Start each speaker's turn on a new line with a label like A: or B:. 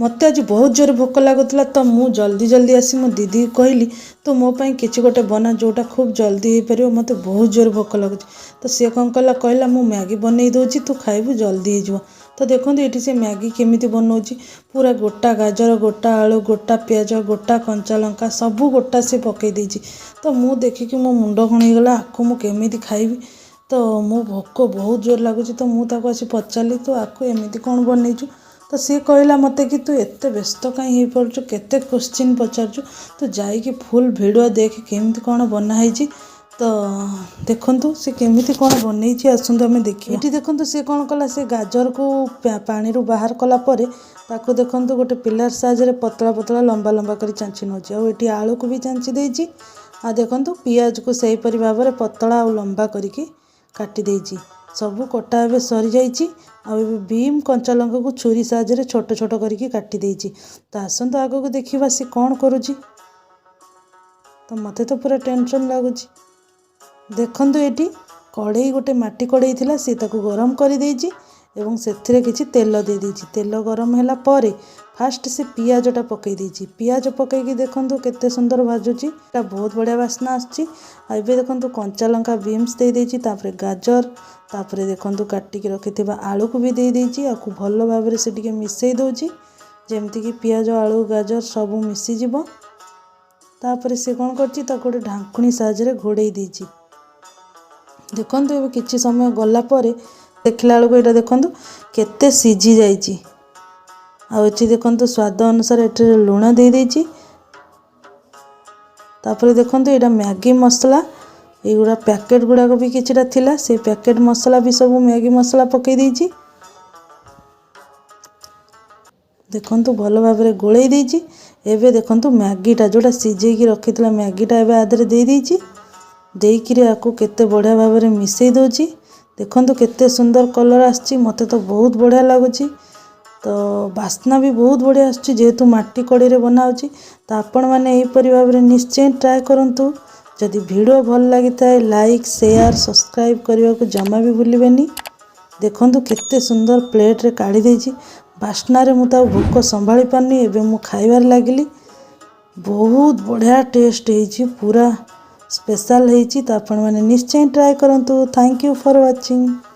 A: ମୋତେ ଆଜି ବହୁତ ଜୋରେ ଭୋକ ଲାଗୁଥିଲା, ତ ମୁଁ ଜଲ୍ଦି ଜଲ୍ଦି ଆସି ମୋ ଦିଦିକୁ କହିଲି, "ତୁ ମୋ ପାଇଁ କିଛି ଗୋଟେ ବନା, ଯେଉଁଟା ଖୁବ୍ ଜଲ୍ଦି ହେଇପାରିବ। ମୋତେ ବହୁତ ଜୋରେ ଭୋକ ଲାଗୁଛି।" ତ ସିଏ କ'ଣ କଲା? କହିଲା, "ମୁଁ ମ୍ୟାଗି ବନେଇ ଦେଉଛି, ତୁ ଖାଇବୁ, ଜଲ୍ଦି ହେଇଯିବ।" ତ ଦେଖନ୍ତୁ, ଏଠି ସେ ମ୍ୟାଗି କେମିତି ବନଉଛି। ପୁରା ଗୋଟା ଗାଜର, ଗୋଟା ଆଳୁ, ଗୋଟା ପିଆଜ, ଗୋଟା କଞ୍ଚା ଲଙ୍କା, ସବୁ ଗୋଟା ସେ ପକାଇ ଦେଇଛି। ତ ମୁଁ ଦେଖିକି ମୋ ମୁଣ୍ଡ କ'ଣ ହେଇଗଲା, ଆକୁ ମୁଁ କେମିତି ଖାଇବି? ତ ମୋ ଭୋକ ବହୁତ ଜୋର ଲାଗୁଛି। ତ ମୁଁ ତାକୁ ଆସି ପଚାରିଲି, "ତୁ ଆକୁ ଏମିତି କ'ଣ ବନେଇଛୁ?" ତ ସିଏ କହିଲା ମୋତେ କି, "ତୁ ଏତେ ବ୍ୟସ୍ତ କାହିଁ ହେଇପଡ଼ୁଛୁ? କେତେ କୋଶ୍ଚିନ୍ ପଚାରୁଛୁ? ତୁ ଯାଇକି ଫୁଲ୍ ଭିଡ଼ିଓ ଦେଖେ, କେମିତି କ'ଣ ବନା ହେଇଛି।" ତ ଦେଖନ୍ତୁ, ସେ କେମିତି କ'ଣ ବନେଇଛି, ଆସନ୍ତୁ ଆମେ ଦେଖିବା। ଏଠି ଦେଖନ୍ତୁ, ସେ କ'ଣ କଲା। ସେ ଗାଜରକୁ ପାଣିରୁ ବାହାର କଲା ପରେ ତାକୁ ଦେଖନ୍ତୁ, ଗୋଟେ ପିଲାର ସାହାଯ୍ୟରେ ପତଳା ପତଳା, ଲମ୍ବା ଲମ୍ବା କରି ଚାଞ୍ଚି ନେଉଛି। ଆଉ ଏଠି ଆଳୁକୁ ବି ଚାଞ୍ଚି ଦେଇଛି। ଆଉ ଦେଖନ୍ତୁ, ପିଆଜକୁ ସେହିପରି ଭାବରେ ପତଳା ଆଉ ଲମ୍ବା କରିକି କାଟି ଦେଇଛି। ସବୁ କଟା ଏବେ ସରିଯାଇଛି। ଆଉ ଏବେ ବିମ୍, କଞ୍ଚା ଲଙ୍କାକୁ ଛୁରୀ ସାହାଯ୍ୟରେ ଛୋଟ ଛୋଟ କରିକି କାଟି ଦେଇଛି। ତ ଆସନ୍ତୁ ଆଗକୁ ଦେଖିବା ସେ କ'ଣ କରୁଛି। ତ ମୋତେ ତ ପୁରା ଟେନସନ୍ ଲାଗୁଛି। ଦେଖନ୍ତୁ, ଏଠି କଢ଼େଇ ଗୋଟେ ମାଟି କଢ଼େଇ ଥିଲା, ସେ ତାକୁ ଗରମ କରିଦେଇଛି ଏବଂ ସେଥିରେ କିଛି ତେଲ ଦେଇଦେଇଛି। ତେଲ ଗରମ ହେଲା ପରେ ଫାଷ୍ଟ ସେ ପିଆଜଟା ପକାଇ ଦେଇଛି। ପିଆଜ ପକାଇକି ଦେଖନ୍ତୁ, କେତେ ସୁନ୍ଦର ଭାଜୁଛି। ଏଟା ବହୁତ ବଢ଼ିଆ ବାସ୍ନା ଆସୁଛି। ଆଉ ଏବେ ଦେଖନ୍ତୁ, କଞ୍ଚା ଲଙ୍କା, ବିନ୍ସ ଦେଇଦେଇଛି, ତାପରେ ଗାଜର, ତାପରେ ଦେଖନ୍ତୁ, କାଟିକି ରଖିଥିବା ଆଳୁକୁ ବି ଦେଇଦେଇଛି। ଆକୁ ଭଲ ଭାବରେ ସେ ଟିକେ ମିଶାଇ ଦେଉଛି, ଯେମିତିକି ପିଆଜ, ଆଳୁ, ଗାଜର ସବୁ ମିଶିଯିବ। ତାପରେ ସେ କ'ଣ କରିଛି? ତାକୁ ଗୋଟେ ଢାଙ୍କୁଣୀ ସାହାଯ୍ୟରେ ଘୋଡ଼େଇ ଦେଇଛି। ଦେଖନ୍ତୁ, ଏବେ କିଛି ସମୟ ଗଲା ପରେ ଦେଖିଲା ବେଳକୁ ଏଇଟା ଦେଖନ୍ତୁ, କେତେ ସିଝି ଯାଇଛି। ଆଉ ଏଠି ଦେଖନ୍ତୁ, ସ୍ୱାଦ ଅନୁସାରେ ଏଥିରେ ଲୁଣ ଦେଇଦେଇଛି। ତାପରେ ଦେଖନ୍ତୁ, ଏଇଟା ମ୍ୟାଗି ମସଲା, ଏଇଗୁଡ଼ା ପ୍ୟାକେଟ୍ ଗୁଡ଼ାକ ବି କିଛିଟା ଥିଲା, ସେ ପ୍ୟାକେଟ୍ ମସଲା ବି ସବୁ ମ୍ୟାଗି ମସଲା ପକାଇ ଦେଇଛି। ଦେଖନ୍ତୁ, ଭଲ ଭାବରେ ଗୋଳେଇ ଦେଇଛି। ଏବେ ଦେଖନ୍ତୁ, ମ୍ୟାଗିଟା ଯେଉଁଟା ସିଝେଇକି ରଖିଥିଲା, ମ୍ୟାଗିଟା ଏବେ ଆ ଦେହରେ ଦେଇଦେଇଛି। ଦେଇକିରି ଆକୁ କେତେ ବଢ଼ିଆ ଭାବରେ ମିଶାଇ ଦେଉଛି। ଦେଖନ୍ତୁ, କେତେ ସୁନ୍ଦର କଲର୍ ଆସିଛି। ମୋତେ ତ ବହୁତ ବଢ଼ିଆ ଲାଗୁଛି। ତ ବାସ୍ନା ବି ବହୁତ ବଢ଼ିଆ ଆସୁଛି, ଯେହେତୁ ମାଟି କଢ଼େଇରେ ବନା ହେଉଛି। ତ ଆପଣମାନେ ଏହିପରି ଭାବରେ ନିଶ୍ଚୟ ଟ୍ରାଏ କରନ୍ତୁ। ଯଦି ଭିଡ଼ିଓ ଭଲ ଲାଗିଥାଏ, ଲାଇକ୍, ସେୟାର, ସବସ୍କ୍ରାଇବ୍ କରିବାକୁ ଜମା ବି ଭୁଲିବେନି। ଦେଖନ୍ତୁ, କେତେ ସୁନ୍ଦର ପ୍ଲେଟ୍ରେ କାଢ଼ି ଦେଇଛି। ବାସ୍ନାରେ ମୁଁ ତ ଆଉ ଭୋକ ସମ୍ଭାଳି ପାରୁନି। ଏବେ ମୁଁ ଖାଇବାରେ ଲାଗିଲି। ବହୁତ ବଢ଼ିଆ ଟେଷ୍ଟ ହେଇଛି, ପୁରା ସ୍ପେଶାଲ୍ ହେଇଛି। ତ ଆପଣମାନେ ନିଶ୍ଚୟ ଟ୍ରାଏ କରନ୍ତୁ। Thank you for watching.